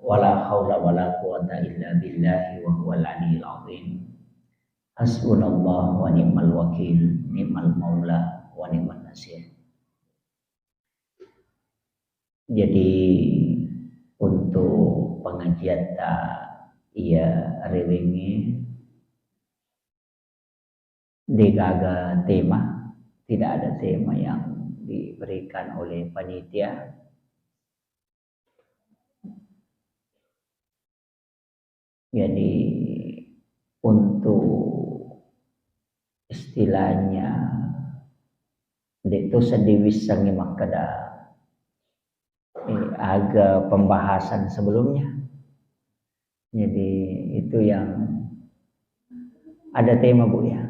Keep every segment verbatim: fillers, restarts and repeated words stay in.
Wala haula wala quwata illa billahi wa huwal aliyil azim. Hasbunallah wa ni'mal wakil, ni'mal maula wa ni'man nasir. Jadi, untuk pengajian ta iya rewengi, degaga tema, tidak ada tema yang diberikan oleh panitia. Jadi, untuk istilahnya, de' to seddi wissengngi makkeda, eh, aga pembahasan sebelumnya. Jadi, itu yang ada tema, Bu, ya.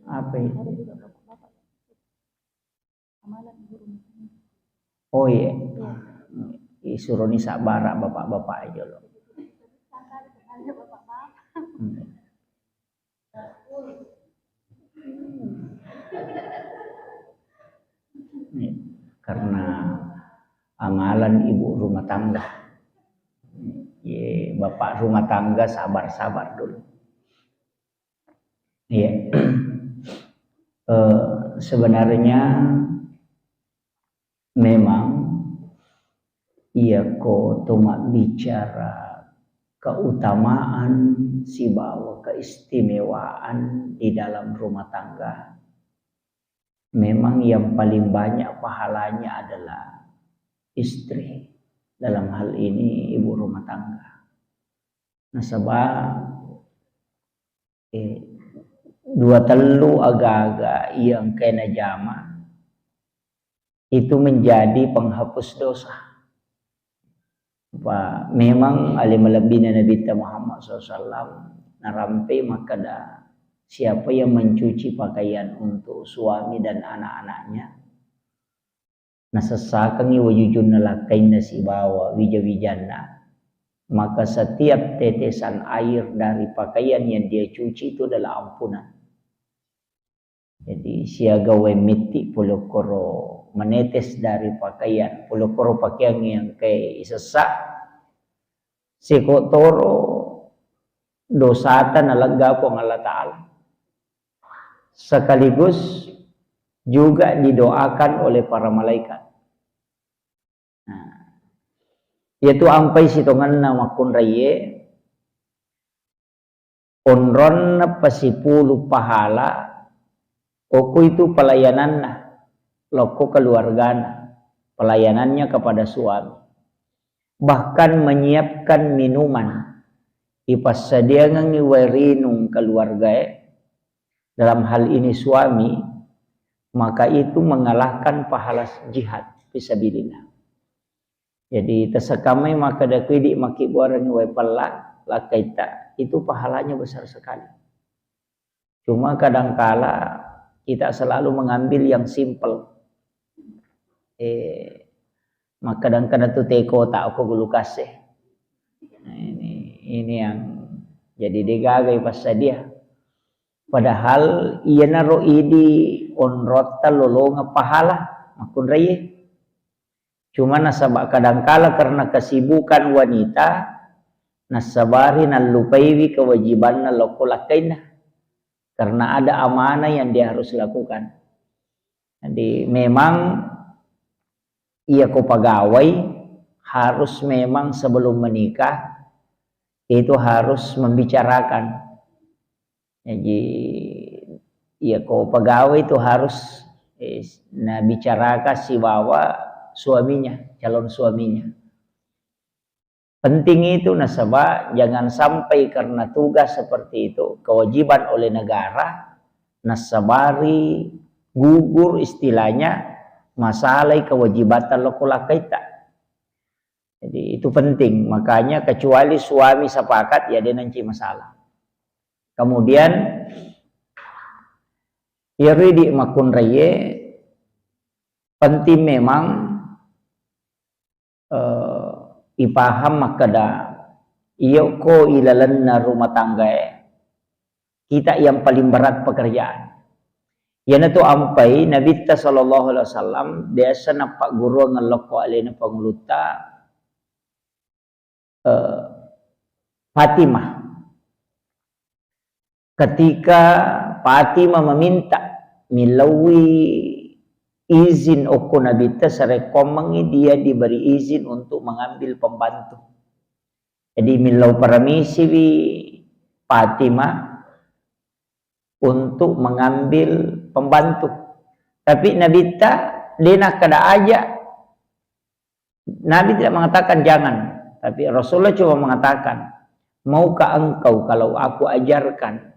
Apa itu? Oh, iya. Isuroni sabbara bapak-bapak aja lo. Hmm. Iya, karena amalan ibu rumah tangga. Iya, bapak rumah tangga, sabar-sabar dulu. Iya. Eh, sebenarnya memang iyako to mabbicara keutamaan sibawa keistimewaan di dalam rumah tangga, memang yang paling banyak pahalanya adalah istri. Dalam hal ini ibu rumah tangga. Nasaba, eh, dua tellu aga-aga iya engkae najama itu menjadi penghapus dosa. Apa memang ale malebbina Nabitta Muhammad sallallahu alaihi wasallam narampe makkeda, siapa yang mencuci pakaian untuk suami dan anak-anaknya, nasessakangngi wajujunna lakkainna sibawa wija-wijanna, maka setiap tetesan air dari pakaian yang dia cuci itu adalah ampunan. Jadi, siaga wae mitti pole koro menetes dari pakaian, pole koro pakaian yang ke isessa, seko toro dosata nalegga Puang Allah Ta'ala. Sekaligus juga didoakan oleh para malaikat. Nah, yaitu ampai sitongenna makkunraiye, onronna pasipulu pahala, okko itu pelayananna lokko keluargana, pelayanannya kepada suami. Bahkan menyiapkan minuman, ipassadiangengngi wae rinung keluargae, dalam hal ini suami, maka itu mengalahkan pahala jihad fisabilillah. Jadi, tasekamai makkeda ku idi makkibbuarengngi wae pella, lakkaitta, itu pahalanya besar sekali. Cuma kadangkala kita selalu mengambil yang simple. Eh, makkadang-kadang tu teko tak ko gulukase. Nah, ini, ini yang jadi degaga ipassadia. Padahal iyanaro idi onrotta lolongeng pahala makkunraiye. Cuma nasaba kadangkala karena kesibukan wanita, nassabari nallupaiwi kewajibanna lokko lakkainna. Karena ada amanah yang dia harus lakukan. Jadi memang iya ko pegawai harus memang sebelum menikah itu harus membicarakan. Jadi, iya ko pegawai itu harus, eh, nabicarakan sibawa suaminya, calon suaminya. Penting itu nasaba jangan sampai karena tugas seperti itu, kewajiban oleh negara, nassabari gugur istilahnya masalah kewajiban lokko lakkaitta. Jadi itu penting, makanya kecuali suami sepakat ya de nanci masalah. Kemudian iyaro idi makkunraiye penting memang, eh, ipaham makkeda, iya ko ilalenna rumah tanggae, kita yang paling berat pekerjaan. Iyanatu ampai Nabitta sallallahu alaihi wasallam biasa nappagguruang lokko alena Pangulutta, eh, Fatimah. Ketika Fatimah meminta, millauwi izin okko Nabitta, sarekkoammengngi dia diberi izin untuk mengambil pembantu. Jadi millau paramisiwi Fatimah untuk mengambil pembantu. Tapi Nabitta de nakkeda aja. Nabi tidak mengatakan jangan, tapi Rasulullah cuma mengatakan, "Maukah engkau kalau aku ajarkan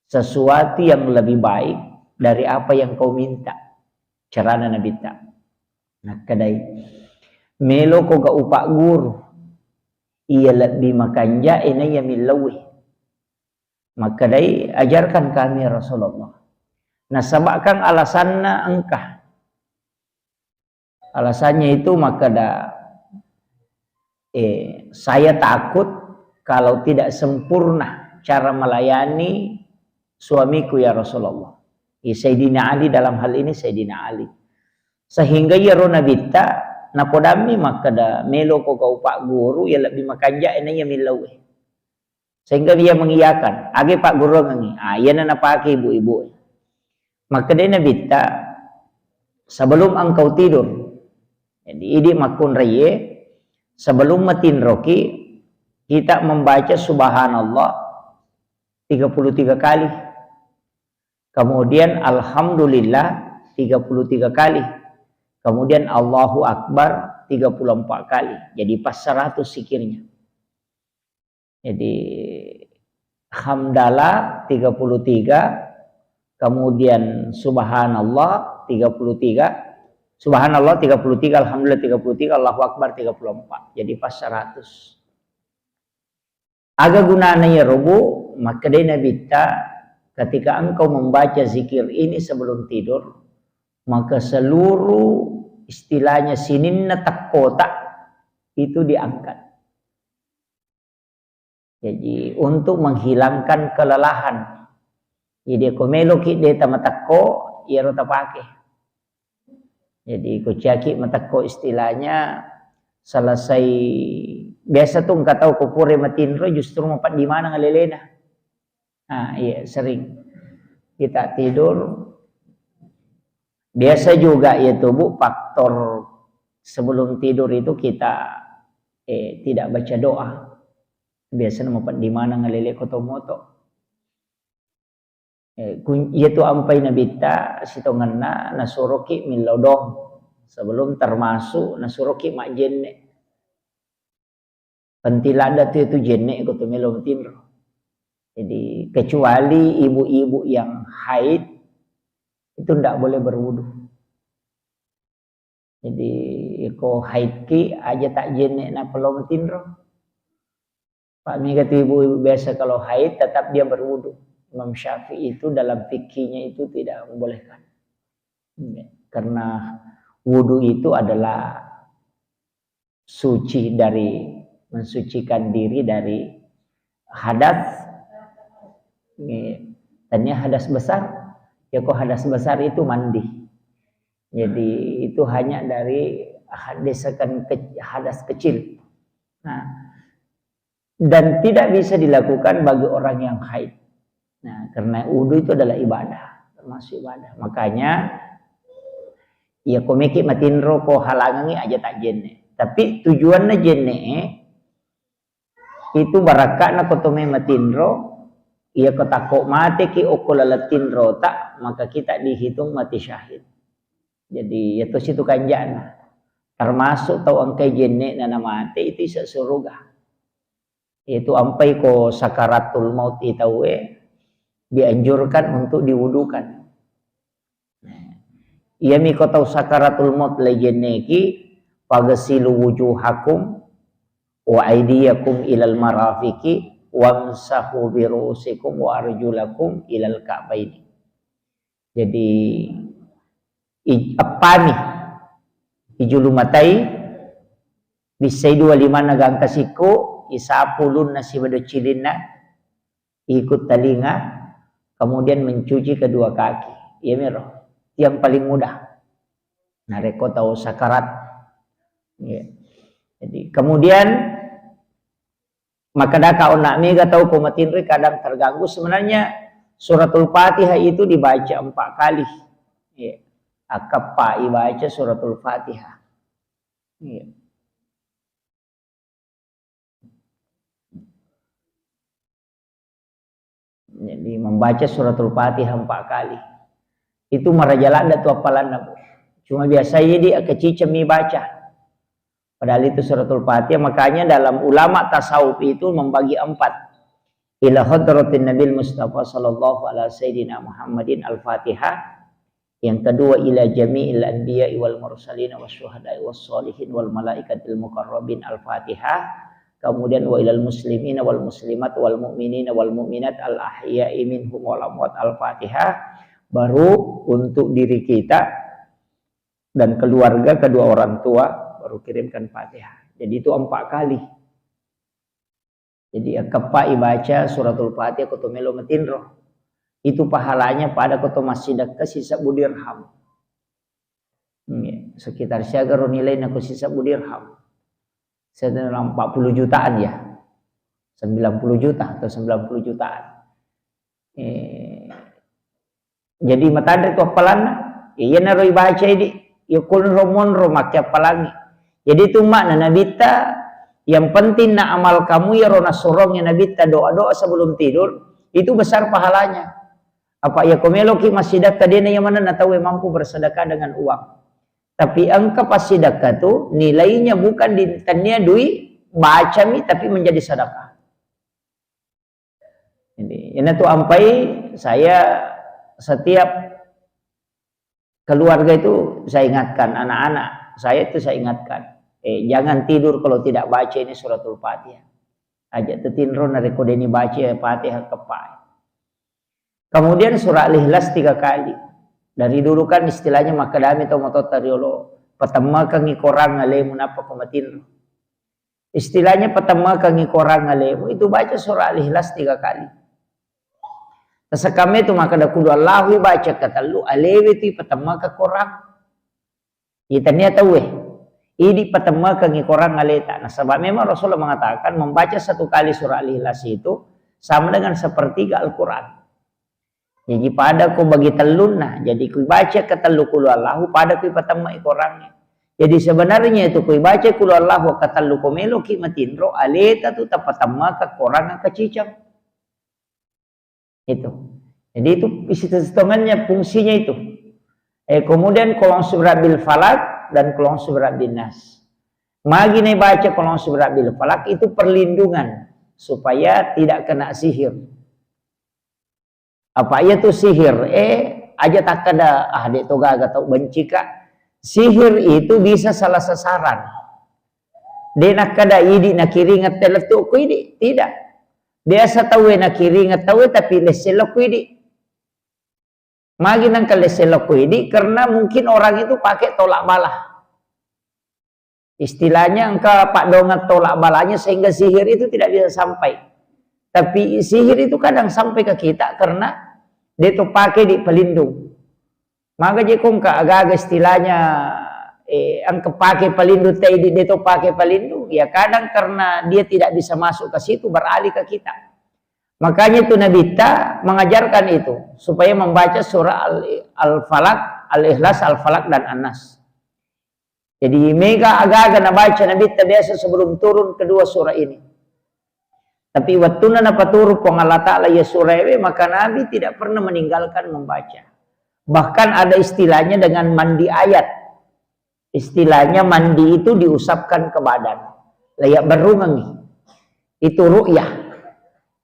sesuatu yang lebih baik dari apa yang kau minta?" Carana Nabitta. Nakkedai, "Meloko ga upagguru iya lebbi makanja e naiya millauwi." Makkedai, "Ajarkan kami ya Rasulullah." Nasabakang alasanna engka. Alasannya itu makkeda, eh, "Saya takut kalau tidak sempurna cara melayani suamiku ya Rasulullah." Eh, Sayyidina Ali dalam hal ini, Sayyidina Ali. Sehingga iyaro Nabitta napodammi makkeda, "Meloko ga upagguru iya lebbi makanja e naiya millauwi." Sehingga dia mengiyakan, age pagguruangengngi. Ah, iyana napake ibu-ibu. Makkedai Nabitta, "Sebelum engkau tidur." Jadi, idi makkunraiye, sebelum matinroki, kita membaca subhanallah tiga puluh tiga kali. Kemudian alhamdulillah tiga puluh tiga kali. Kemudian Allahu Akbar tiga puluh empat kali. Jadi pas seratus zikirnya. Jadi, hamdalah tiga puluh tiga, kemudian subhanallah tiga puluh tiga, subhanallah tiga puluh tiga, alhamdulillah tiga puluh tiga, Allahu Akbar tiga puluh empat. Jadi, pas seratus. Aga gunana iyaro, Bu? Makkedai Nabitta, "Ketika engkau membaca zikir ini sebelum tidur, maka seluruh istilahnya sininna tekkota itu diangkat." Jadi, untuk menghilangkan kelelahan. Jadi, ko meloki de tamatekko, iyaro tapake. Jadi, ko ciaki matekko istilahnya, selesai, biasa tu engka tau ko pura matinro justru mapeddi maneng alelena. Ah, iya, sering. Kita tidur, biasa juga ya tubuh faktor sebelum tidur itu kita, eh, tidak baca doa. Biasana mapeddi maneng alele ko to moto. Eh, kun-, iyatu ampai Nabitta sitongenna nasuroki millau doang. Sebelum termasuk nasuroki majjenne. Penting ladda tu itu jenne ko to melo matinro. Jadi kecuali ibu-ibu yang haid itu ndak boleh berwudu. Jadi, ko haidki aja tak jenne nappa lao matinro. Pak, mega tu ibu-ibu biasa kalau haid tetap dia berwudu. Imam Syafi'i itu dalam fikihnya itu tidak membolehkan. Karena wudu itu adalah suci dari, mensucikan diri dari hadas. Nggih. Tania hadas besar, ya kok hadas besar itu mandi. Jadi itu hanya dari hadas akan ke-, hadas kecil. Nah, dan tidak bisa dilakukan bagi orang yang haid. Nah, karena wudu itu adalah ibadah, termasuk ibadah. Makanya, ya, ko meki matinro, ko halangangi aja tak jenne. Tapi tujuannya jenne itu barakka'na ko to me matinro, iya ko takko mateki okko laleng tinrota, maka kita dihitung mati syahid. Jadi, ya to situ kanjana. Termasuk tau engkai jenne'na namate itu isa suruga. Yaitu ampai ko sakaratul maut i tauwe dianjurkan untuk diwudukan. Iyami ko tau sakaratul maut lai jenneki, "Fagsilu wujuhakum wa aidiyakum ilal marafiqi wamsahu birusikum wa arjulakum ilal ka'baini." Jadi, i-, eppami, ijulu matai, bissai dua limanna gangka sikku, isapu ulunna sibawa cilinna, ikut talinga, kemudian mencuci kedua kaki. Iya mero. Yang paling mudah. Narekko tau sakarat. Iya. Jadi, kemudian makkadaka onna mega tau ko matinroi kadang terganggu. Sebenarnya Suratul Fatihah itu dibaca empat kali. Iya. Akkeppa ibaca Suratul Fatihah. Iya. Jadi membaca Suratul Fatihah empat kali. Itu maraja ladda tu appalanna, Bu. Cuma biasa iya di akaciceng mi baca. Padahal itu Suratul Fatihah, makanya dalam ulama tasawuf itu membagi empat. Ila hadratin Nabil Mustafa sallallahu ala sayyidina Muhammadin al-Fatihah. Yang kedua, ila jami'il anbiya wal mursalin was syuhada was sholihin wal malaikatil muqarrabin al-Fatihah. Kemudian wa ilal muslimina wal muslimat wal mu'minina wal mu'minat al ahya'i minhum wal amwat al-Fatihah. Baru untuk diri kita dan keluarga kedua orang tua baru kirimkan Fatihah. Jadi itu empat kali. Jadi akkeppa ibaca Suratul Fatihah ko to melo matinro. Itu pahalanya pada ko to massidekka sisebbu dirham. Iya, sekitar siaga ro nilaina ko sisebbu dirham. Sekitar empat puluh jutaan ya. Sembilan puluh juta atau sembilan puluh jutaan. Eh, jadi matanre tu appalanna. Iyanaro ibaca idi. Iya kunro monro makke appalangi. Jadi itu makna Nabitta, yang penting na amal kamu ya ro nasorong ya Nabitta doa-doa sebelum tidur, itu besar pahalanya. Apa ya ko meloki massidekka dena yang mana na tau mampu bersedekah dengan uang. Tapi engka passidekka tu nilainya bukan di tania dui bacami tapi menjadi sedekah. Jadi, ini tuh ampai saya setiap keluarga itu saya ingatkan, anak-anak saya itu saya ingatkan, eh, jangan tidur kalau tidak baca ini Suratul Fatihah. Aja tetinro narekko deni baca Fatihah kepai. Kemudian surah Al-Ikhlas tiga kali. Dari dulu kan istilahnya makkedami to mototta riolo, patemmakengi korang alemu nappa ko matinro. Istilahnya patemmakengi korang alemu, itu baca surah Al-Ikhlas tiga kali. Tasekame tu makkeda kulu Allahu baca katellu, alewe tu patemmakeng korang. Itania tauwe. Idi patemmakengi korang aleta. Nasaba memang Rasulullah mengatakan membaca satu kali surah Al-Ikhlas itu sama dengan sepertiga Al-Quran. Jadi pada ko bagi tellunna, jadi kui baca ketellu kulu Allahu pada kui patemma i korangnge. Jadi sebenarnya itu kui baca kulu Allahu ketellu ko meloki matinro aleta tu tapatemma ke korang kaciceng. Itu. Jadi itu isi setongannya fungsinya itu. Eh, kemudian kolong surat bil falak dan kolong surat bin nas. Magi nih baca kolong surat bil falak itu perlindungan supaya tidak kena sihir. Apa iya tu sihir? Eh, aja takkeda, ah, dek to gaga tau benci ka. Sihir itu bisa salah sasaran. De nakkeda idi nakiringeng te lettu ku idi, tidak. Biasa tauwe nakiringeng tauwe tapi lesse lo ku idi. Magi nangka lesse lo ku idi karena mungkin orang itu pakai tolak bala. Istilahnya engka paddongeng tolak balanya sehingga sihir itu tidak bisa sampai. Tapi sihir itu kadang sampai ke kita karena de to pake di pelindung. Maka je ko engka aga-aga istilahnya, eh, engka pake pelindung te di de to pake pelindung, ya kadang karena dia tidak bisa masuk ke situ beralih ke kita. Makanya itu Nabitta mengajarkan itu supaya membaca surah Al- Al-Falaq, Al-Ikhlas, Al-Falaq dan An-Nas. Jadi mega aga-aga nabaca Nabitta biasa sebelum turun kedua surah ini. Tapi waktu na napaturu Puang Allah Ta'ala ya surah ewe, maka Nabi tidak pernah meninggalkan membaca. Bahkan ada istilahnya dengan mandi ayat. Istilahnya mandi itu diusapkan ke badan. Layak berungangi. Itu ru'yah.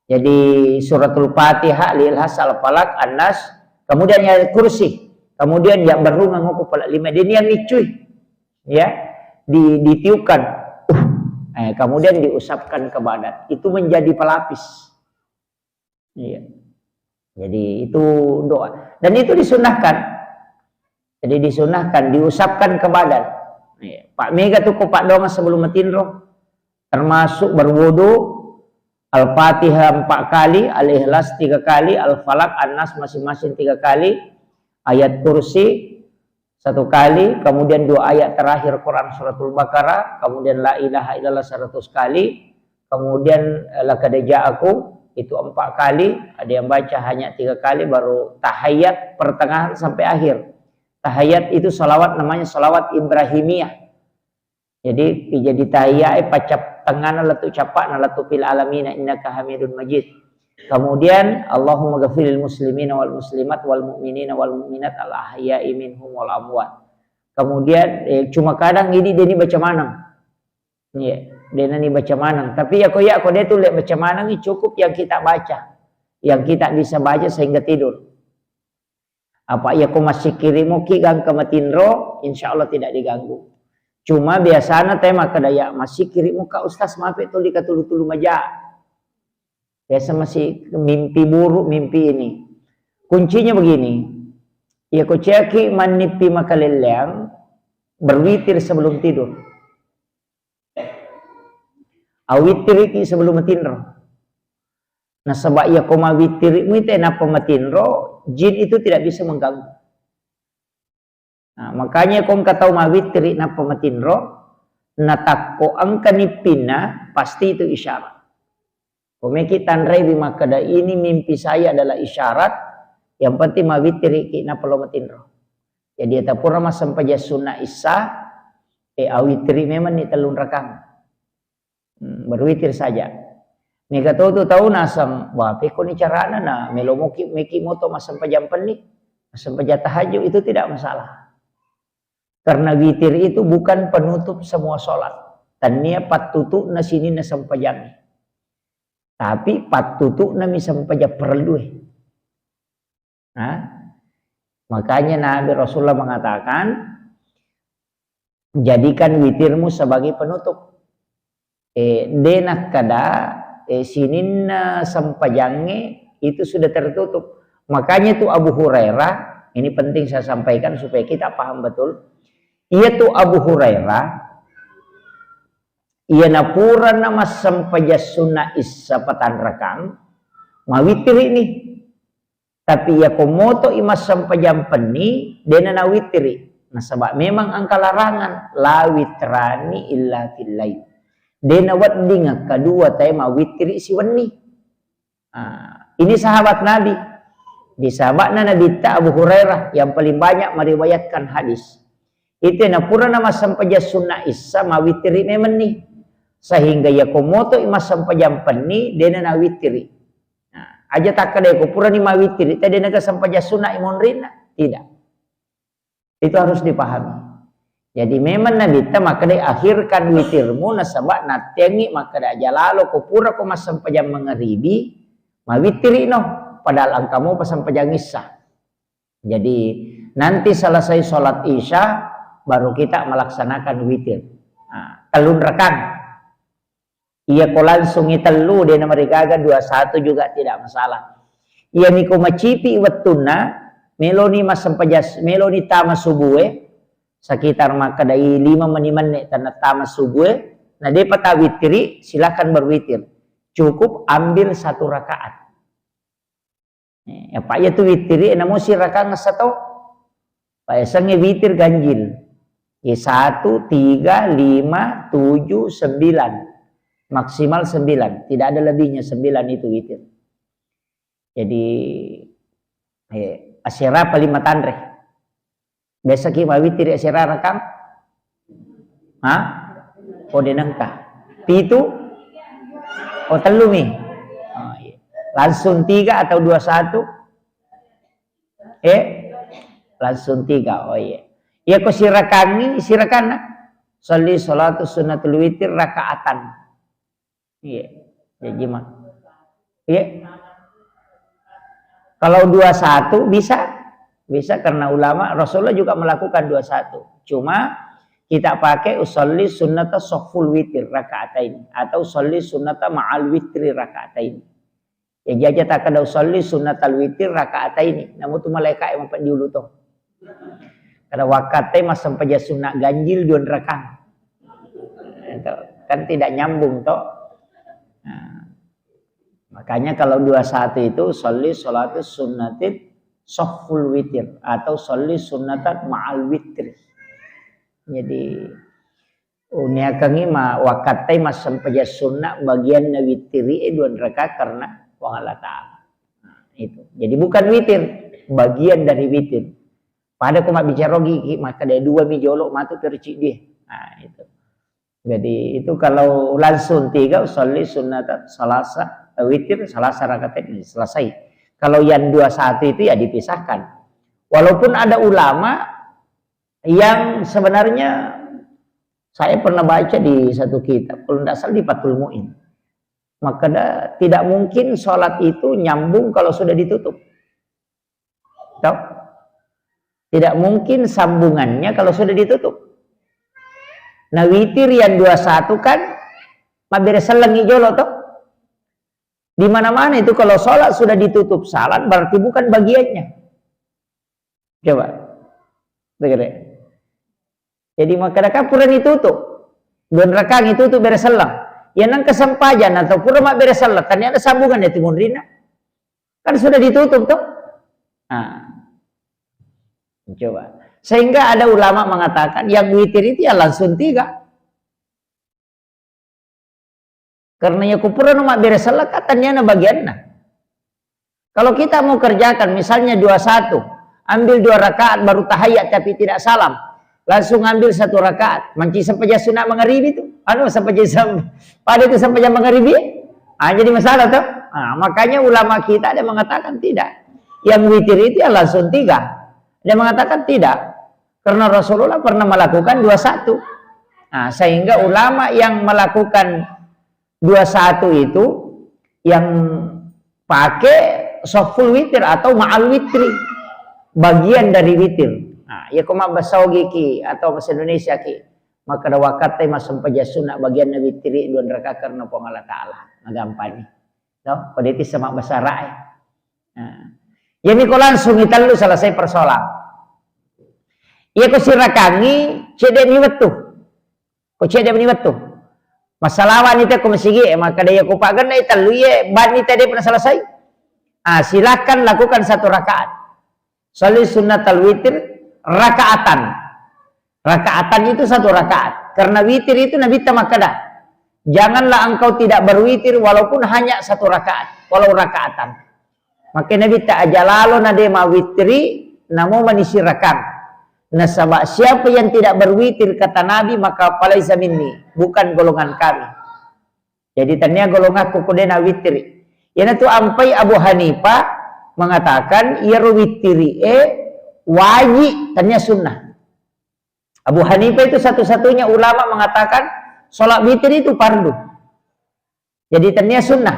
Jadi suratul Fatihah, Al-Ikhlas, Al-Falaq, An-Nas, kemudian ya kursi, kemudian ya berungang aku pala lima dia niat micui, ya di, ditiupkan, uh, eh, kemudian diusapkan ke badan, itu menjadi pelapis. Iya. Jadi itu doa dan itu disunahkan. Jadi disunahkan diusapkan ke badan. Iya. Pak mega tuh kok Pak doang sebelum metinro. Termasuk berwudu, Al-Fatihah empat kali, Al-Ikhlas tiga kali, Al-Falaq, An-Nas masing-masing tiga kali, Ayat Kursi satu kali, kemudian dua ayat terakhir Quran Suratul Baqarah, kemudian La ilaha illallah seratus kali, kemudian, eh, Laqad Ja'akum itu empat kali, ada yang baca hanya tiga kali, baru tahiyat pertengahan sampai akhir. Tahiyat itu salawat, namanya salawat Ibrahimiyah. Jadi, jadi tahiyat, eh, pacap tengahna lettu cappa'na lettu fil alamina innaka Hamidun Majid. Kemudian, Allahumma ghafiril muslimina wal muslimat wal mu'minina wal mu'minat al ahya'i minhum wal amwat. Kemudian, eh, cuma kadang ini dia ni baca maneng. Iya, dia ni baca maneng. Tapi ya ko ya ko dia tu lek baca maneng ni cukup yang kita baca. Yang kita bisa baca sehingga tidur. Apa iya ko massikiri'mu ki gangka matinro, insya Allah tidak diganggu. Cuma biasana te makkeda ya massikiri'mu ka ustaz mape tuli ka tulu-tulu maja. Biasa masih mimpi buruk, mimpi ini. Kuncinya begini, iya ko ceki mannipi makalelleang, berwitir sebelum tidur. Awittiriki sebelum matinro. Nasaba iya ko mawittiri'mu ite nappa matinro, jin itu tidak bisa mengganggu. Nah, makanya ko engka tau mawittiri nappa matinro, natakko engka nippinna, pasti itu isyarat. Ko meki tanrewi makkeda ini mimpi saya adalah isyarat, yang penting mawittiriki nappa lo matinro. Jadi, tapura massempajang sunna issa, eh, awittiri memang ni tellung rakang. Hmm, berwitir saja. Mega to tu tau naseng, wah, pekko ni carana na melo moki, meki moto massempajang penni, massempajang tahajud, itu tidak masalah. Karena witir itu bukan penutup semua sholat. Tania pattutu'na sininna sempajangnge. Tapi pattutu'na mi sempajang perellue. Nah, makanya Nabi Rasulullah mengatakan, jadikan witirmu sebagai penutup. Eh, de nakkeda, eh, sininna sempajangnge itu sudah tertutup. Makanya tu Abu Hurairah, ini penting saya sampaikan supaya kita paham betul. Iya tu Abu Hurairah, iya napurana massempajang sunna issa patanrakang, mawitiri ni. Tapi iya ko moto i massempajang penni, dena nawitiri. Nasaba memang engka larangan, la witrani illa fil lail. Dena wedding kedua tae mawitiri siwenni. Ah, ini sahabat Nabi. Di sahabatna Nabitta Abu Hurairah yang paling banyak meriwayatkan hadis. Itu napurana massempajang sunna issa mawitiri memenni. Sehingga iya ko moto i massempajang penni, dena nawitiri. Nah, aja takkeda ko purani mawitiri, te de naga sempajang sunna i monrinna. Tidak. Itu harus dipahami. Jadi memang Nabitta makkeda akhirkan witirmu nasaba natteangngi makkeda aja lalo ko pura ko massempajang mangaribi, mawitiri no. Padahal engka mopa sempajang issa. Jadi nanti selesai sholat isya baru kita melaksanakan witir. Nah, tellung rakang. Iya ko langsung i tellu, de namarigaga dua satu juga tidak masalah. Iya ni ko macipi wettunna, meloni massempajas, meloni tama subue, sekitar makkedai lima meni menne tanna tama subue, na depa tawitiri, silakan berwitir. Cukup ambil satu rakaat. Eh, apa iya tu witiri, namo sirakang sato. Payasengnge witir ganjil. Eh, satu, tiga, lima, tujuh, sembilan. Maksimal sembilan. Tidak ada lebihnya, sembilan itu witir. Jadi, eh, asera paling matanre. Biasa ki mawitiri asera rakang? Hah? Oh, de nengka. Pitu? Oh, tellu mi. Oh, iya. Langsung tiga atau dua satu? Eh? Langsung tiga. Oh, iya. Iya ko sirakangi, sirakanna. Salli salatu sunnatul witir rakaatan. Iya. Jadi mah. Iya. Kalau dua satu bisa, bisa karena ulama Rasulullah juga melakukan dua satu. Cuma kita pakai usalli sunnata sofful witir rakaatain atau usalli sunnata ma'al witri rakaatain. Ya jaja tak ada usalli sunnatal witir rakaatain. Namun tu malaikat yang empat dulu tuh. Kada wakkatte massempajang sunna ganjil dua rakang. Itu kan tidak nyambung toh. Nah, makanya kalau dua satu itu sholli sholatu sunnatin sofful witir atau sholli sunnatan ma'al witri. Jadi, uniakangi ma-, wakattai massempajang sunna bagianna witiri e dua raka karena Puang Allah Ta'ala. Nah, itu. Jadi bukan witir, bagian dari witir. Pada ko mabbicara ogi ki, maka ada dua mi jolo matu terciddi. Nah, itu. Jadi itu kalau langsung tiga, usalli sunnata salasa, eh, witir salasa rakaat ini selesai. Kalau yang dua satu itu ya dipisahkan. Walaupun ada ulama yang sebenarnya saya pernah baca di satu kitab, kalau tidak salah di Fathul Muin. Maka da-, tidak mungkin sholat itu nyambung kalau sudah ditutup. Toh? Tidak mungkin sambungannya kalau sudah ditutup. Nah, witir yang dua satu kan mabbere sellengi jolo toh. Di mana-mana itu kalau sholat sudah ditutup salat berarti bukan bagiannya. Coba. Dengar ya. Jadi makkeda kapurani tutup. Dua rakaat itu tutup bere selleng. Ya nang kesempatan atau pura mabbere selleng, kan ada sambungan itu munrina. Kan sudah ditutup toh. Nah. Coba. Sehingga ada ulama mengatakan yang witir itu ya langsung tiga. Karena ya kupurano mabbere selleng, kan taniana bagianna. Kalau kita mau kerjakan misalnya dua satu, ambil dua rakaat baru tahayat tapi tidak salam, langsung ambil satu rakaat, manci sempajang sunat mangaribi itu, anu sempajang sem-, pada itu sempajang mangaribi, ah, jadi masalah toh. Ah, makanya ulama kita ada mengatakan tidak, yang witir itu ya langsung tiga, ada mengatakan tidak. Karena Rasulullah pernah melakukan dua satu. Nah, sehingga ulama yang melakukan dua satu itu yang pakai soful witir atau ma'al witri. Bagian dari witir. Nah, ya ko mabbasa ogi ki atau bahasa Indonesia ki. Maka ada wakattai massempajang sunat bagianna witiri dua rakaat karena Puang Allah Ta'ala. Nah, gampang nih. No? Pada itu sama bahasa Arab, eh. Nah. Jadi ko langsung itellu selesai persoalan. Iya ko sirakangi cedde mi wettu. Ko cedde mi wettu. Masalawani te ko masigi, eh, maka dia ko pagenna itellu iye, bani te dia pernah selesai. Ah, silakan lakukan satu rakaat. Sholli sunnatal witir rakaatan. Rakaatan itu satu rakaat. Karena witir itu Nabi ta makkeda, "Janganlah engkau tidak berwitir walaupun hanya satu rakaat, walau rakaatan." Maka Nabi ta aja lalo na de mawitiri, namo manisi rakang. Nasaba siapa yang tidak berwitir kata Nabi maka falaisa minni, bukan golongan kami. Jadi tania golongakku ko de na witiri. Iyanatu ampai Abu Hanifah mengatakan iyaro witiri e waji tania sunnah. Abu Hanifah itu satu-satunya ulama mengatakan sholat witir itu fardu. Jadi tania sunnah.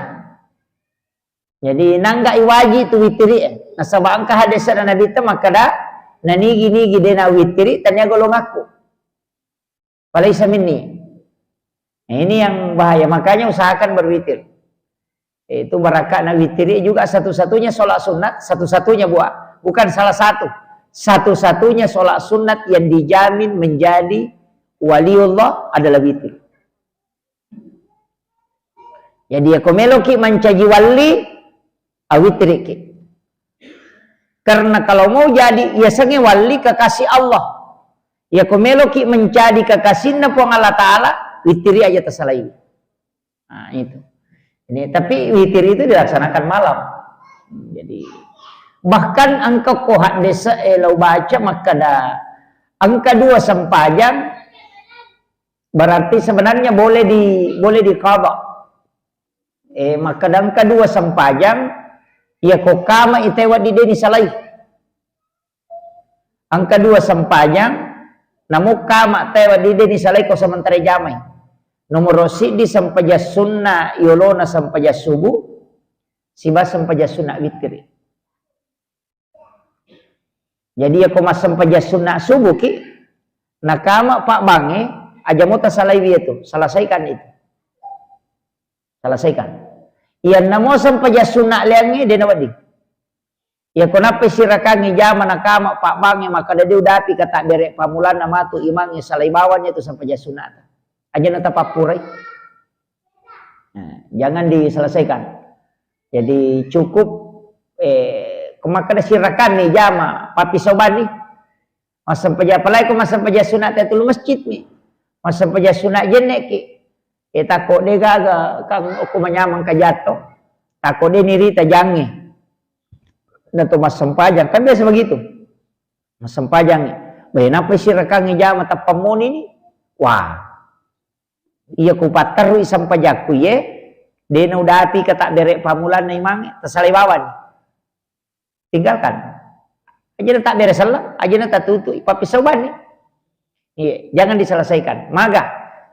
Jadi nangga i waji tu witiri e. Nasaba engka hadis na Nabi ta makkeda nanigi-nigi de na witiri tania golongakku. Falaisa minni. Nah, ini yang bahaya. Makanya usahakan berwitir. Itu barakakna witir juga satu-satunya sholat sunat, satu-satunya buat. Bukan salah satu. Satu-satunya sholat sunat yang dijamin menjadi waliullah adalah witir. Jadi ya ko meloki mancaji wali, awitiriki. Karena kalau mau jadi, ya sange wali kekasih Allah. Ya ko meloki menjadi kekasihna Puang Allah Ta'ala, witiri aja tersalai. Nah, itu. Ini, tapi witir itu dilaksanakan malam. Jadi, bahkan engka ko hadis e lau baca makkeda engka dua sempajang, berarti sebenarnya boleh di, boleh diqadha. Eh, makkeda engka dua sempajang, iya ko kama i tewwa di deni salai. Engka dua sempajang, namo kama tewwa di deni salai ko sementara jamai. Nomoro siddi sempajang sunna yolona sempajang subuh, siba sempajang sunna witiri. Jadi ya ko massempajang sunna subuh ki, nakama pabbange, aja mo tasalaiwi itu, selesaikan itu. Selesaikan. Iya namo sempajang sunna leangnge, de nawedding. Iya ko nappai sirakangngi jama nakama pabbange, maka de udapi kata bere pamulanna matu imangnge salai bawannya itu sempajang sunna. Aja na tapappurai. Nah, jangan diselesaikan. Jadi cukup, eh, Ko makkeda sirakanni jama, pappisobani. Massempajang, apalagi ko massempajang sunat tahiyatul masjid mi. Massempajang sunat jenne ki. E, tako de gaga, kan okko manyameng ka jatto. Tako de nirita jange. Na to massempajang, kan biasa begitu. Massempajang. Bae, napa sirakangngi jama tappa moni ni? Wah. Iya ku patterui sempajakku ye, de naudapi ka takbere pammulanna imangnge, tasalai bawani. Tinggalkan. Aja na takbere selleng, aja na tatutui, pappisobani. Iya, jangan diselesaikan. Maga,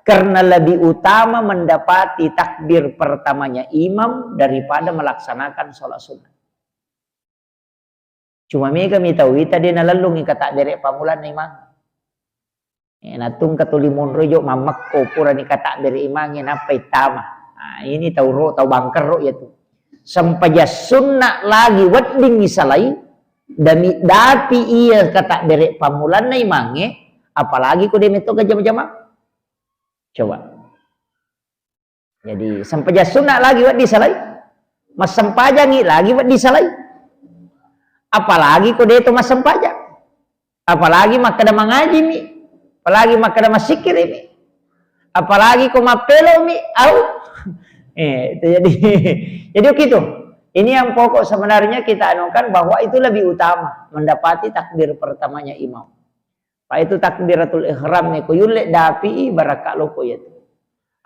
karena lebih utama mendapati takbir pertamanya imam daripada melaksanakan sholat sunnah. Cuma mega mi tau ita de nalellungi ka takbere pammulanna imang. Eh, natungka tuli monro jo mammekko purani ka takbere imangnge nappa ittama. Nah, ini tau ro, tau bangkerro ya tu. Sempajang sunna lagi wedding isalai, dami dapi iya ka takbere pammulanna imangnge, apalagi ko de metto ka jama-jama. Coba. Jadi, sempajang sunna lagi wedding salai. Massempajangi lagi wedding salai. Apalagi ko de to massempajang. Apalagi makkeda mangaji mi. Apalagi makkeda massikkiri mi. Apalagi ko mappelo mi, au. Eh, itu jadi, jadi begitu. Ini yang pokok sebenarnya kita anukan bahwa itu lebih utama mendapati takbir pertamanya imam. Pa itu takbiratul ihram ne ko yulle dapi, barakka loko ya tu.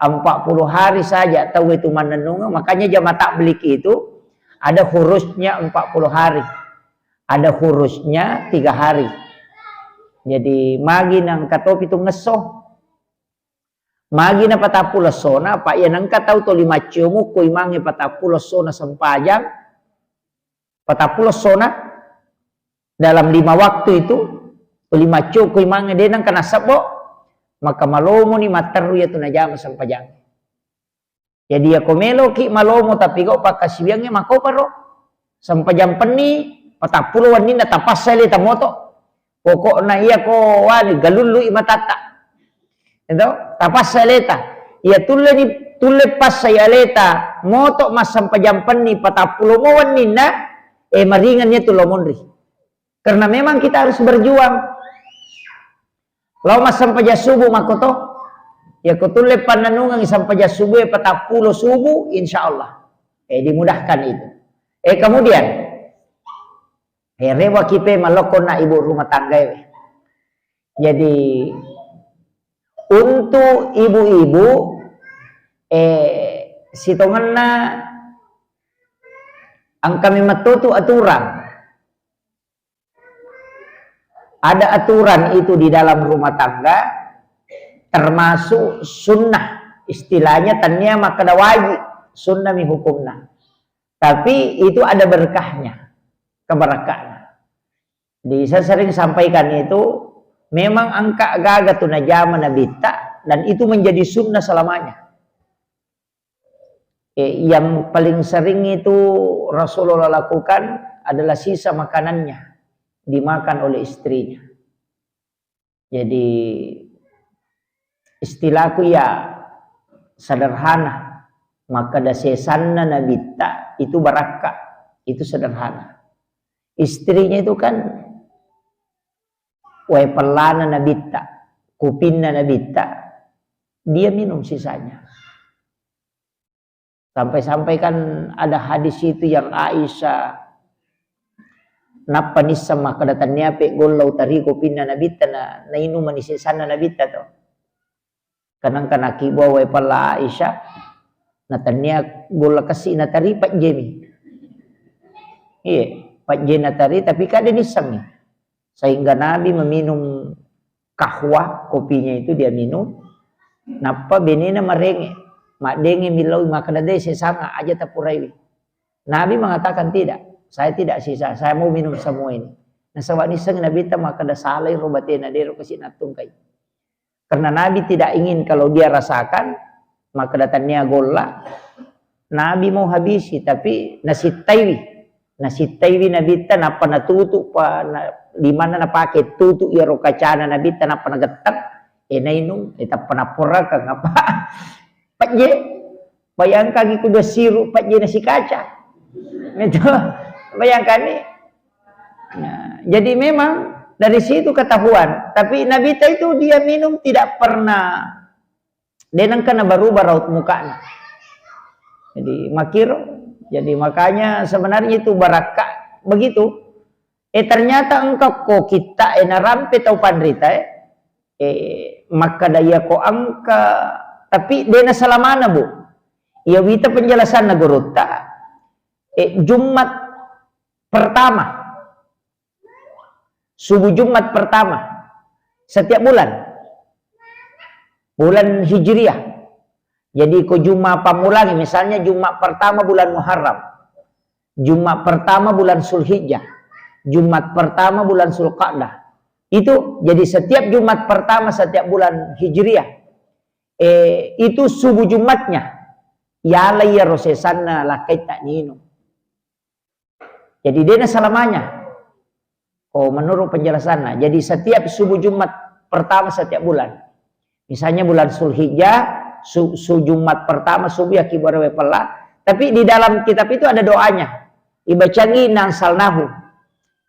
Empat puluh hari saja tau itu mannennungeng, makanya jama tablik itu ada khususnya empat puluh hari. Ada khususnya tiga hari. Jadi magi nangka topi tu ngesso. Magi na patappulo essona, pa iya nengka tau toli maccomu ko imangnge patappulo essona sempajang, patappulo essona dalam lima waktu itu, toli macco ko imangnge de nengka nasebbo, maka malomoni matteru iya tu najama sempajang. Jadi, iya ko meloki malomo tapi gau pakkasiwiangnge makoparo. Sempajang penni, patappulo wenninna tapassa leta moto. Pokokna iya ko wani galullui matatta. Itu, tapassa leta. Iya tulle ni, tulle passa iya leta moto massempajang penni patappulo mo wenninna, eh, maringan iya tu lo monri. Karena memang kita harus berjuang. Lao massempajang subuh makkoto. Iya ko tulle pannennungeng sempajang subuh e patappulo subuh, insya Allah. Eh, dimudahkan itu. Eh, kemudian, eh, rewaki pe malokko na ibu rumah tangga e. Jadi, untuk ibu-ibu, eh, sitongenna engka memang totu aturan. Ada aturan itu di dalam rumah tangga, termasuk sunnah. Istilahnya tania makkeda wajib, sunnah mi hukumna. Tapi itu ada berkahnya, keberkahannya. Di, saya sering sampaikan itu, memang engka gaga tu najama nabitta, dan itu menjadi sunnah selamanya. Eh, yang paling sering itu Rasulullah lakukan adalah sisa makanannya dimakan oleh istrinya. Jadi, istilahku ya sederhana, makkeda sesanna nabitta itu barakka, itu sederhana. Istrinya itu kan wae pellana nabitta, kupinna nabitta, dia minum sisanya. Sampai-sampai kan ada hadis itu yang Aisyah, nappa nisseng makkeda tania pe golla utari kopinna nabitta na, nainung mani sesanna nabitta to. Kanang kana kibua wae pella Aisyah, na tania golla kasi natari pajjemi. Iya, pajje natari tapi kada nissengi. Sehingga Nabi meminum kahwa, kopinya itu dia minum. Nappa benena marenge, maddenge millau makkeda de sesanga aja tapuraiwi. Nabi mengatakan tidak, saya tidak sisa, saya mau minum semua ini. Nasaba nisseng Nabi ta makkeda salai ro batena dero kasi nattungkai. Karena Nabi tidak ingin kalau dia rasakan, makkeda tania golla, Nabi mau habisi, tapi nasittaiwi. Nasittaiwi Nabitta, nappa natutu pa, na, di mana napake tutu iyaro kacana Nabitta, nappa nagettang, eh, nainung, eh, tappa napporakang apa? Pajje, bayangkan iku dua siru pajje nasi kaca. Itu, bayangkan ni, Nah, jadi memang dari situ ketahuan. Tapi Nabi ta itu dia minum tidak pernah, de nengka nabarubah raut mukana. Jadi makkiro, jadi makanya sebenarnya itu barakka begitu. Eh, ternyata engka ko kita, eh, narampe tau panrita, eh. Eh, makkada iya ko engka, tapi de nasalamana, Bu. Iya wita penjelasanna gurutta, eh, Jumat pertama. Subuh Jumat pertama setiap bulan. Bulan Hijriah. Jadi ko Jumat pammulangi, misalnya Jumat pertama bulan Muharram, Jumat pertama bulan Zulhijjah, Jumat pertama bulan Zulqa'dah. Itu jadi setiap Jumat pertama setiap bulan Hijriah, eh, itu subuh Jumatnya. Yala iyaro sesanna lakkaita ninung. Jadi de nasalamanya. Oh, menurut penjelasannya. Jadi setiap subuh Jumat pertama setiap bulan. Misalnya bulan Zulhijjah, su, su Jumat pertama subuh ya kibarawe pella. Tapi di dalam kitab itu ada doanya. Ibacangi inna anzalnahu.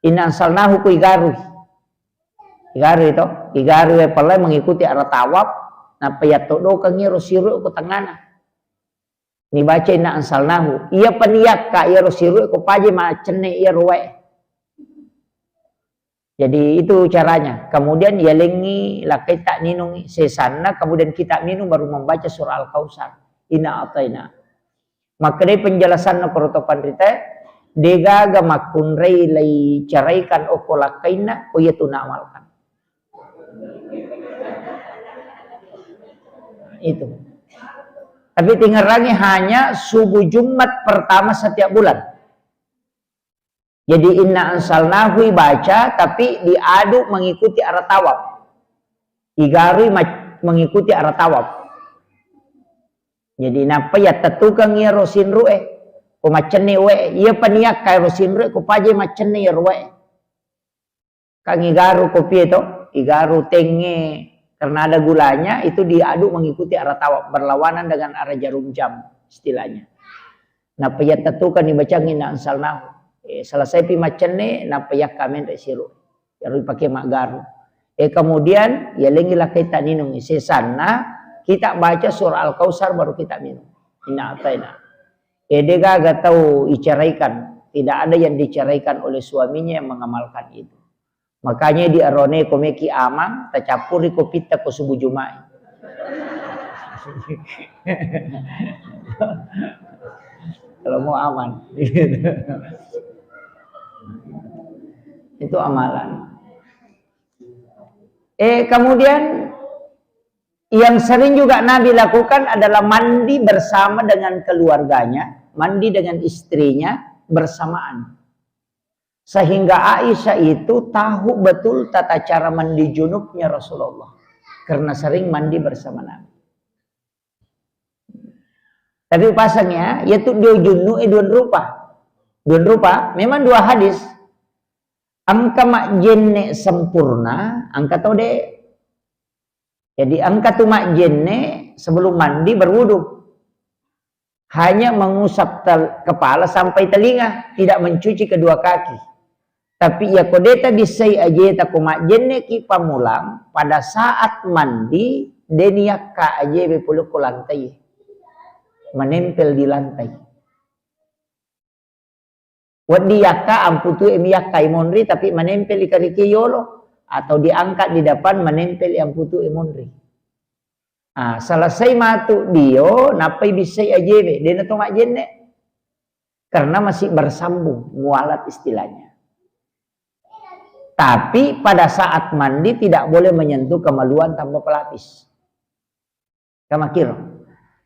Inna anzalnahu ku igarui. Igarui itu. Igarui pella mengikuti arah tawaf. Nappa yattodokangi ro siru ku tengana. Nibaca inna anzalnahu. Iya paniyakka iyaro siru ko paje maccenne iyaro wae. Jadi itu caranya. Kemudian yalengi lakkaita ninungi sesanna, kemudian kita minum baru membaca surah Al-Kautsar. Inna ataina. Makkedai penjelasanna koroto panrita, degaga makkunrai lai caraikan okko lakkainna, ko iya tu naamalkan. Itu. Tapi tingerangi hanya subuh Jumat pertama setiap bulan. Jadi inna anzalnahu ibaca, tapi diadu mengikuti arah tawaf. Igarui ma-, mengikuti arah tawaf. Jadi nappa yattetukeng iyaro sinru'e, ko maccenne wae. Iya paniyakka iyaro sinru'e, ko paje maccenne iyaro wae. Kan igaru kopi itu, igaru tenge karena ada gulanya, itu diadu mengikuti arah tawaf, berlawanan dengan arah jarum jam istilahnya. Nappa yattetukeng ibacangi inna anzalnahu. Eh, selesai pi maccenne, nappa yakka menre siru. Iyaro ipake maggaru. Eh, kemudian yalengi lakkaita ninungi. Sesanna kita baca surah Al-Kautsar baru kita minum. Inna ataina. Eh, degaga tau iceraikan. Tidak ada yang diceraikan oleh suaminya yang mengamalkan itu. Makanya di arone ko meki amang, tacappuri ko pitta ko subuh Jumat. Kalau mau aman. Itu amalan. Eh, kemudian yang sering juga Nabi lakukan adalah mandi bersama dengan keluarganya, mandi dengan istrinya bersamaan. Sehingga Aisyah itu tahu betul tata cara mandi junubnya Rasulullah. Karena sering mandi bersama Nabi. Tapi pasang ya, yaitu dio junnu e dua rupa. Dua rupa, memang dua hadis. Engka majjenne sempurna, engka tau de. Jadi engka tu majjenne sebelum mandi berwudu. Hanya mengusap tel-, kepala sampai telinga, tidak mencuci kedua kaki. Tapi iya ko de tabissai ajeta ko majjenneki pammulang, pada saat mandi, de niyakka ajebe pole ko lantai. Menempel di lantai. Wedding yakka amputue mi yakka imonri, tapi menempel i kariki yolo, atau diangkat di depan, menempel i amputue monri. Ah, selesai matu dio, nappai bissai ajebe, dena to majjenne. Karena masih bersambung, mualat istilahnya. Tapi pada saat mandi tidak boleh menyentuh kemaluan tanpa pelapis. Kamakiro.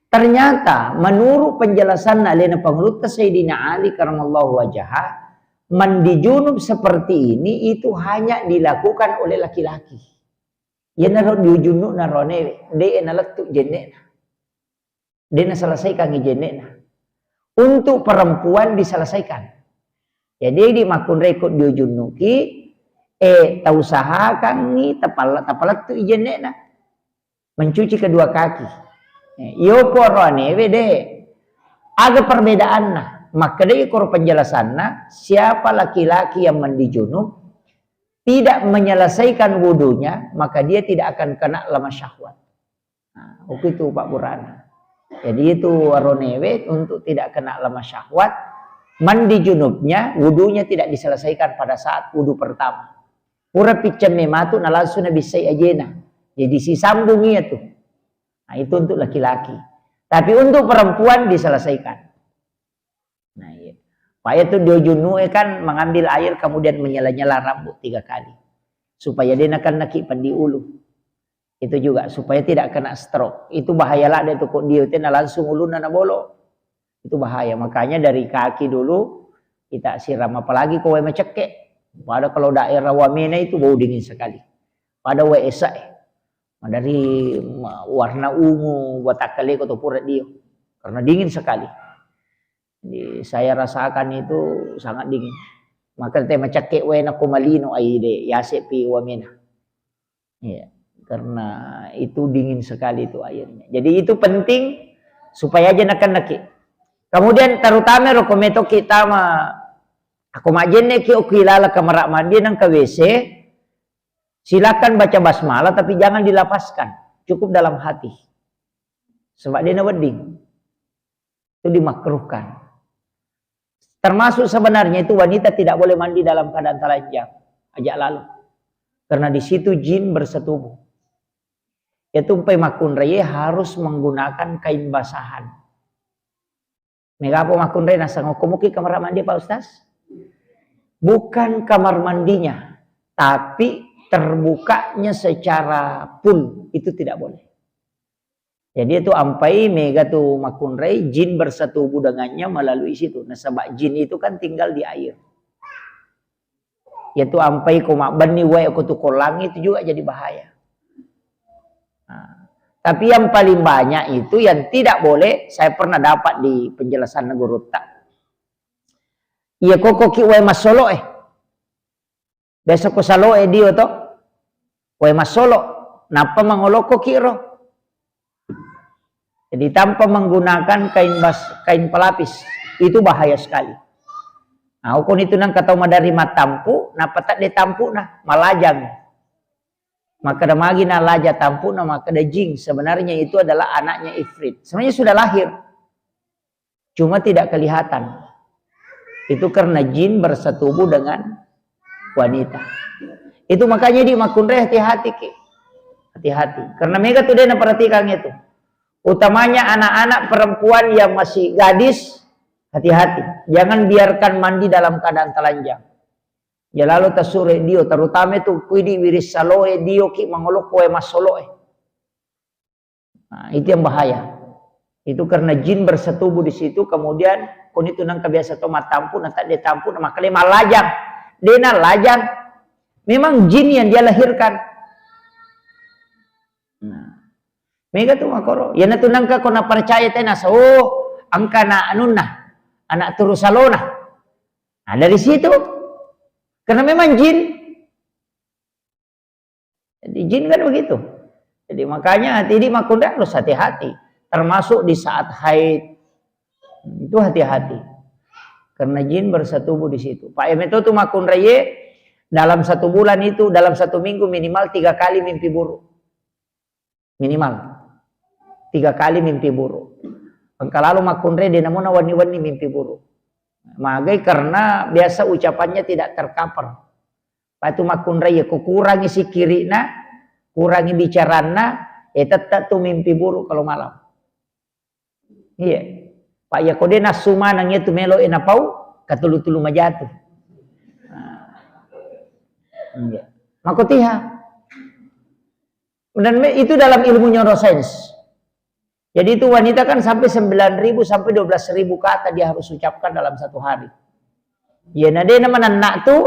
Ternyata menurut penjelasan alena pangulutta Sayyidina Ali karamallahu wajaha, mandi junub seperti ini itu hanya dilakukan oleh laki-laki. Iyanaro dio junnu naronewe, de nalettu jenne'na. De naselesaikangi jenne'na. Untuk perempuan diselesaikan. Jadi di makkunrai ko dio junnuki, eh, tausahakangi tapala-, tapalettu i jenne'na. Mencuci kedua kaki. Eh, iyo poroanewe de. Aga perbedaanna? Makkedai koro penjelasanna, siapa laki-laki yang mandi junub tidak menyelesaikan wudunya, maka dia tidak akan kena lemah syahwat. Nah, itu Pak Burana. Jadi itu aronewe untuk tidak kena lemah syahwat, mandi junubnya, wudunya tidak diselesaikan pada saat wudu pertama. Pura picceng mematu na langsung nabissai ajena. Jadi sisambung iya tu. Nah, itu untuk laki-laki. Tapi untuk perempuan diselesaikan. Nah, iya. Pak, itu dio junub kan mengambil air kemudian menyela-nyela rambut tiga kali. Supaya dia nakennaki pendi ulu. Itu juga supaya tidak kena stroke. Itu bahaya lah dia tu kok dio tena langsung ulunna nabolo. Itu bahaya. Makanya dari kaki dulu kita siram, apalagi ko wae macekke. Pada kalau daerah wamena itu bau dingin sekali. Pada wae esa eh. Dari ma-, warna ungu, watakkaleko to pura dio. Karena dingin sekali. Jadi, saya rasakan itu sangat dingin. Maka te macakke wae nako malino aide, yase pi wamena. Iya, karena itu dingin sekali itu airnya. Jadi itu penting supaya aja nakennaki. Kemudian terutama roko metoki tama, ako majenneki oki lala kamar mandi nang ke W C, silakan baca basmalah tapi jangan dilafazkan. Cukup dalam hati. Sebab dia wedding. Itu dimakruhkan. Termasuk sebenarnya itu wanita tidak boleh mandi dalam keadaan telanjang. Ajak lalu. Karena di situ jin bersetubuh. Itu empai makkunraie harus menggunakan kain basahan. Mega apa makkunrai nasang okko muki kamar mandi, Pak Ustaz? Bukan kamar mandinya, tapi terbukanya secara full itu tidak boleh. Jadi itu ampai mega tu makkunrai, jin bersetubuh dengannya melalui situ. Nasaba jin itu kan tinggal di air. Yaitu ampai ko mabbenni wae ko tu ko langi itu juga jadi bahaya. Nah, tapi yang paling banyak itu yang tidak boleh, saya pernah dapat di penjelasan gurutta. Iya koko ki wae masolo eh. Biasa ko salo e dio to, wae massolo, nappa mangolokko ki'ro. Jadi tanpa menggunakan kain bas-, kain pelapis, itu bahaya sekali. Nah, okon itu nang katau madari matampu, nappa tadde tampu na, malajang. Makkeda magi na laja tampu na, makkeda jing, sebenarnya itu adalah anaknya ifrit. Sebenarnya sudah lahir. Cuma tidak kelihatan. Itu karena jin bersetubuh dengan wanita. Itu makanya di makkunrai hati-hati ki. Hati-hati. Karena mega tu dena perhatikan itu. Utamanya anak-anak perempuan yang masih gadis, hati-hati. Jangan biarkan mandi dalam keadaan telanjang. Ya lalu tasure dio, terutama itu kuidi wiris saloe dio ki mangolokko e masoloe. Nah, itu yang bahaya. Itu karena jin bersetubuh di situ, kemudian kon itu nang kebiasa to matampu, na tadde tampu, na makkeda malajang. Dena lajang. Memang jin yang dia lahirkan. Nah, mega tu makoro. Yana tu nangka ko na percaya tena sa, oh, angka na anunna, anak turu salona. Nah, dari situ. Karena memang jin. Jadi jin kan begitu. Jadi makanya hati-hati makkunrai harus hati-hati. Termasuk di saat haid. Itu hati-hati. Karena jin bersetubuh di situ. Pak Emeto tu makkunrai ye, dalam satu bulan itu, dalam satu minggu minimal tiga kali mimpi buruk. Minimal. Tiga kali mimpi buruk. Engka lalo makkunrai de namuna wenni-wenni mimpi buruk. Magai karena biasa ucapannya tidak tercover. Patu makkunrai, ko kurangi sikkiri'na, kurangi bicaranna, eh, tetap tu mimpi buruk kalau malam. Iya. Pak, ya ko de nassu maneng itu melo e napau, katulu-tulu majatu. Nah. Iya. Mako tiha. Dan me-, itu dalam ilmu neuroscience. Jadi itu wanita kan sampai sembilan ribu sampai dua belas ribu kata dia harus ucapkan dalam satu hari. Iya na de na manenna tu,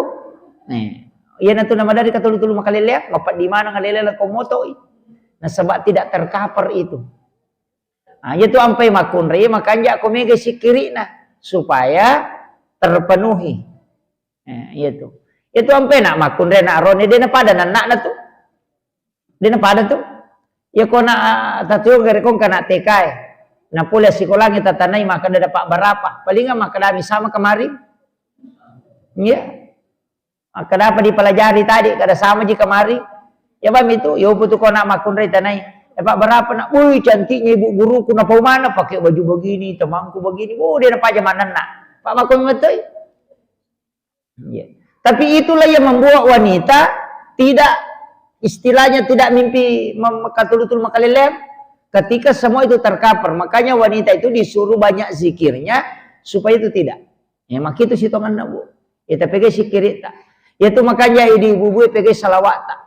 nih. Iya na tu nama dari katulu-tulu makaleleang, mapaddi mana ngalele ko motoi. Nasaba tidak tercover itu. Nah, iya tu ampai makkunrai, makanja ko mega sikkiri'na supaya terpenuhi. Eh, iya tu. Iya tu ampai nak makkunrai nak rone de na pada nanakna tu. De na pada tu. Ya ko na, ah, tatu gare ko kana T K e. Napole sikolangnge tatanai, makkeda dapat berapa? Palingan makkedami sama kemarin. Iya. Makkeda apa dipelajari tadi? Kada sama ji kemarin. Ya bang itu, yopu tu kona makkunrai tanai. Dapat berapa nak? Woi, cantiknya ibu guruku, napau mana pakai baju begini, temanku begini. Oh, dia napaja manenna. Pak makun metoi. Iya. Tapi itulah yang membuat wanita tidak, istilahnya tidak mimpi mem-, katulutul makaleleang, ketika semua itu tercover. Makanya wanita itu disuruh banyak zikirnya supaya itu tidak. Ya, maka itu sitonganna, Bu. Ya, tapi ke sikirita. Ya, itu makanya idi ibu-ibu pegge salawat tak.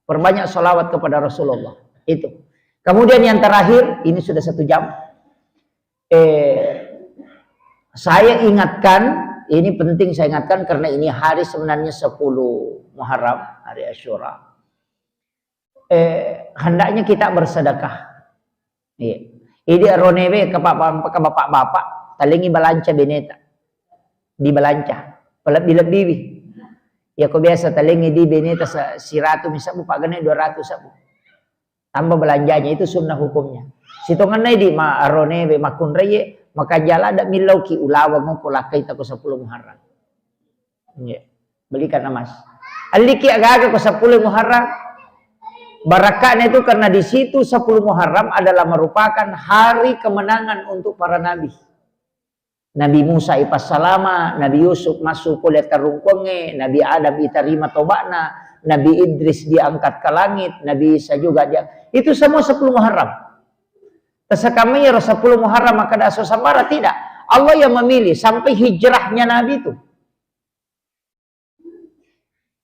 Perbanyak salawat kepada Rasulullah. Itu. Kemudian yang terakhir, ini sudah satu jam. Eh, saya ingatkan, ini penting saya ingatkan karena ini hari sebenarnya sepuluh Muharram, hari Asyura. Eh, hendaknya kita bersedekah. Iya. Idi aronewe ke bapak-bapak, talengi balanca beneta. Di balanca. Pelebbi-lebbiwi. Ya, ko biasa talengi di beneta se-, siratu misal, Bu, Pak, gene dua ratus, Bu. Tambah belanjanya, itu sunnah hukumnya. Sitonganna idi ma aronewe makkunraie, maka jala ada millauki ulaweng ko lakkai tako sepuluh Muharram. Iya. Belikan emas. Alliki agaga ko sepuluh Muharram. Barakkatnya itu karena di situ sepuluh Muharram adalah merupakan hari kemenangan untuk para nabi. Nabi Musa ipassalama, Nabi Yusuf massu pole tarungkuangnge, Nabi Adam itarima toba'na, Nabi Idris diangkat ke langit, Nabi Isa juga dia. Itu semua sepuluh Muharram. Tasakamai ro sepuluh Muharram makkeda aso sambara, tidak. Allah yang memilih sampai hijrahnya Nabi itu.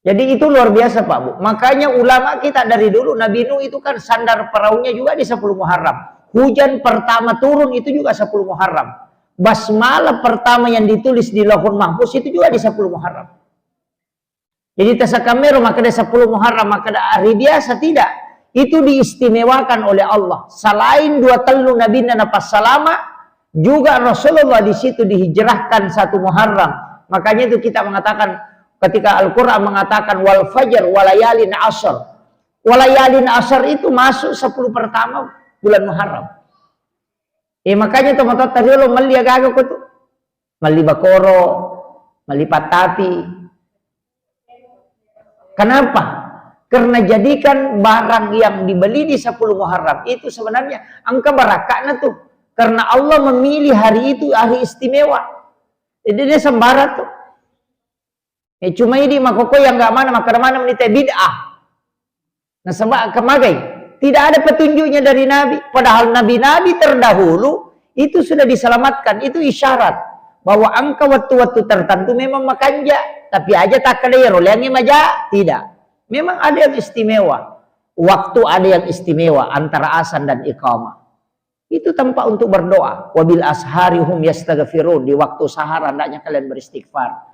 Jadi itu luar biasa, Pak, Bu. Makanya ulama kita dari dulu, Nabi Nuh itu kan sandar perahunya juga di sepuluh Muharram. Hujan pertama turun itu juga sepuluh Muharram. Basmalah pertama yang ditulis di Lauhul Mahfuz itu juga di sepuluh Muharram. Jadi tasakamero makkeda sepuluh Muharram, makkeda hari biasa, tidak. Itu diistimewakan oleh Allah. Selain dua tellu nabinna napassalama, juga Rasulullah di situ dihijrahkan satu Muharram. Makanya itu kita mengatakan, ketika Al-Quran mengatakan, "Wal fajr, walayalin asr." Walayalin asr itu masuk sepuluh pertama bulan Muharram. Eh, makanya tomatoatta riolo melli agaga ko tu. Melli bakoro, melli pattapi. Kenapa? Karena jadikan barang yang dibeli di sepuluh Muharram itu sebenarnya engka barakkatna tuh. Karena Allah memilih hari itu hari istimewa. Jadi dia sembarang tuh. Eh, cuma ini makoko yang nggak mana, makkeda mana menita bid'ah. Nasaba kemagai, tidak ada petunjuknya dari Nabi. Padahal nabi-nabi terdahulu itu sudah diselamatkan. Itu isyarat bahwa engka wettu-wettu tertentu memang makanja. Tapi aja takkeda iyaro leangnge maja, tidak. Memang ada yang istimewa. Waktu ada yang istimewa antara azan dan iqamah. Itu tempat untuk berdoa. "Wabil ashari hum yastaghfirun." Di waktu sahar hendaknya kalian beristighfar.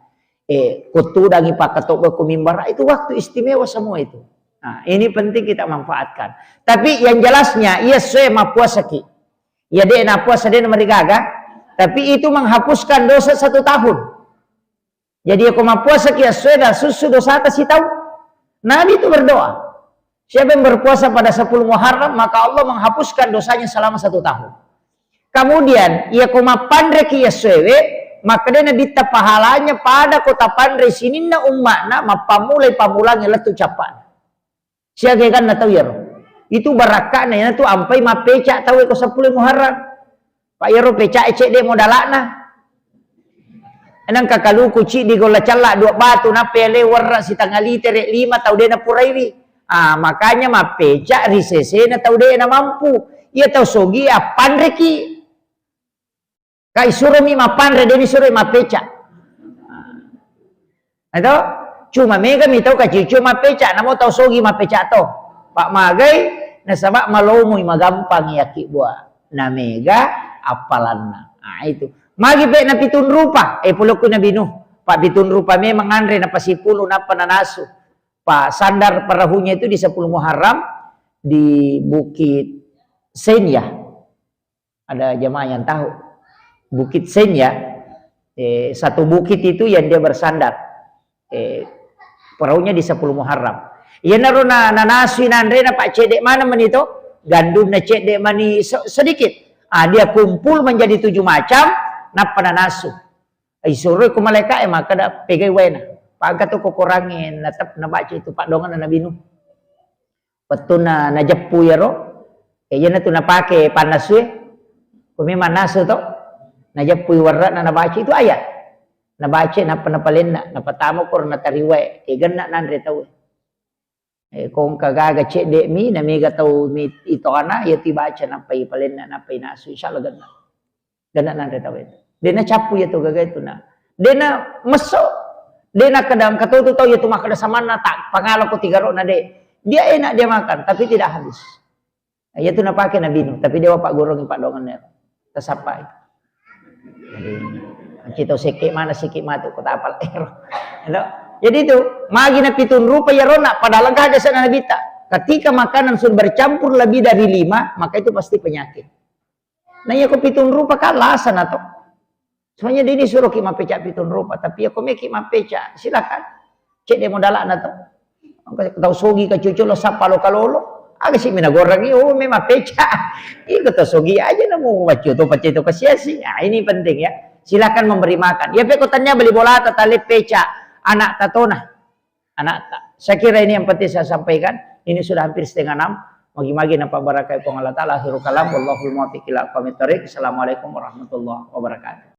Eh, kutudangi pakkatobba ku mimbar, itu waktu istimewa semua itu. Nah, ini penting kita manfaatkan. Tapi yang jelasnya, iya sesuai mappuasaki. Ya, de' napuasa, de' namarigaga. Tapi itu menghapuskan dosa satu tahun. Jadi, ko mappuasaki assueda sussu dosata sitaung. Nabi itu berdoa, "Siapa yang berpuasa pada sepuluh Muharram, maka Allah menghapuskan dosanya selama satu tahun." Kemudian, iya ko mappanreki assuewe, makkeda Nabitta, "Pahalanya pada ko tapanre sininna umma'na, mappammulai pammulangnge lettu cappa'na." Siaga eganna tau iyaro. Itu barakka'na iyanatu ampai mappeca tau ko seppulo Muharram. Pa iyaro peca e cedde modala'na. Nangka kaluku ciddi golla calla dua batu, nappa yale werra sitanga litere lima tau de napuraiwi. Ah, makanya mappeca ri sesena tau de namampu. Iya tau sogi appanreki. Kai suromi mappanre, deni suroi mappeca. Eto? Cuma mega mi tau kacicu mappeca, namo tau sogi mappeca to. Pak magai, nasaba malomoi magampang yaki bua. Na mega appalanna. Nah, itu. Magi pe na pitung rupa, eh, pulokku Nabi Nuh. Pak pitung rupa memang anre na pasipulu napa nanasu. Pak sandar perahunya itu di sepuluh Muharram di Bukit Senya. Ada jamaah yang tahu Bukit Senya? Eh, satu bukit itu yang dia bersandar. Eh, perahunya di sepuluh Muharram. Iyanaro na, nanasui nanrena, Pak, cedde mana mani to? Gandumna cedde mani se-, sedikit. Ah, dia kumpul menjadi tujuh macam, nappa nanasu. Isuroi ko malaika'e makkeda, pegai waena. Paga tu ko Korangnge natep-, nabaca itu paddoangenna Nabi Nuh. Wettunna najeppu iyaro, eh, iyana tu napake pannasue. Ko memang nasu to, najeppui warra'na nabaca itu ayat. Nabaca nappa napalenna, napatama ko natariwae, eh, genna nanre tau. Eh, ko engka gaga cedde'mi, na mega tau mi itoana, iya tu ibaca nappa ipalenna, nappa inasu, insyaallah genna. Genna nanre tau itu. De nacappu iya tu gaga itu na. De na messo, de na kedang katotu tau iya tu makkeda samanna tak pangala ko tigaro'na de. Dia enak dia makan, tapi tidak habis. Iya tu napake Nabi Nuh, tapi dia wapagguruangngi paddoangenna. Tasappai. Jadi, cito sekke mana sikit matu kota apal ero. Elo. Jadi itu, magi na pitung rupa iyaro na padahal engka hadis Nabi ta. Ketika makanan sudah bercampur lebih dari lima, maka itu pasti penyakit. Nah, iya ko pitung rupa kan lasa na to. Sebenarnya de nisuroki mappeca pitung rupa, tapi iya ko meki mappeca, silakan. Cedde modala'na to. Engka tau sogi ka cucu lo sappa lo kalolo, aga si mina goreng, oh, memang peca. Iko to sogi aja namu waccu to pacce to kasiasi. Nah, ini penting ya. Silakan memberi makan. Ya pe ko tanya beli bola ta tale peca anak tatona. Anak ta. Saya kira ini yang penting saya sampaikan. Ini sudah hampir setengah enam. Magi-magi nampa barakai Puang Allah Ta'ala. Akhirul kalam. Wallahul muwaffiq ila aqwamit thariq. Assalamualaikum warahmatullahi wabarakatuh.